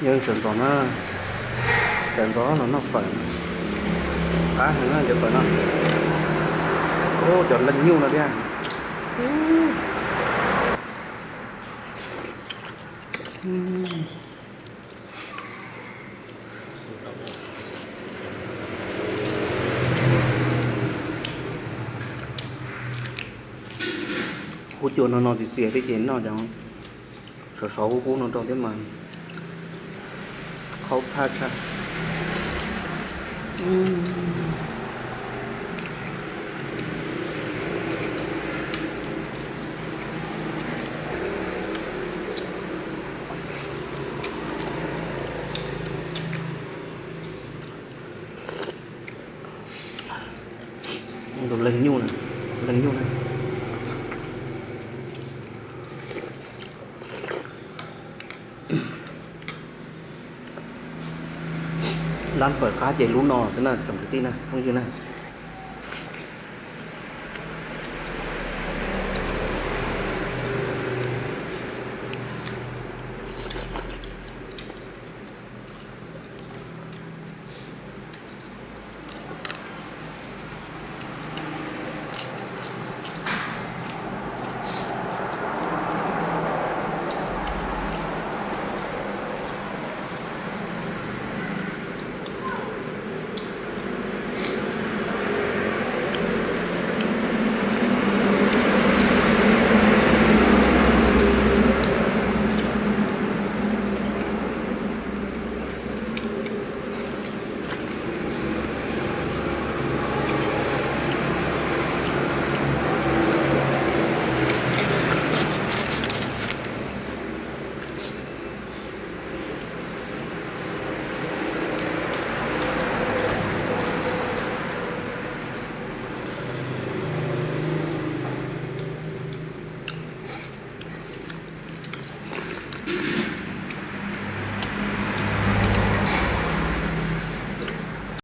Yog sawv ntxov na, sawv ntxov los noj fawm, qab heev na cov fawm no. Ub, cov leeg nyuj no thiab. Huab cua no no txias txias thiab ces noj cov sov sov kub kub no rau thiab mas qhaub thaj tshaj. Tus leeg nyuj na, leeg nyuj na. Lab fawm qab ces lub no xwb na tsoom kwv tij na phooj ywg na.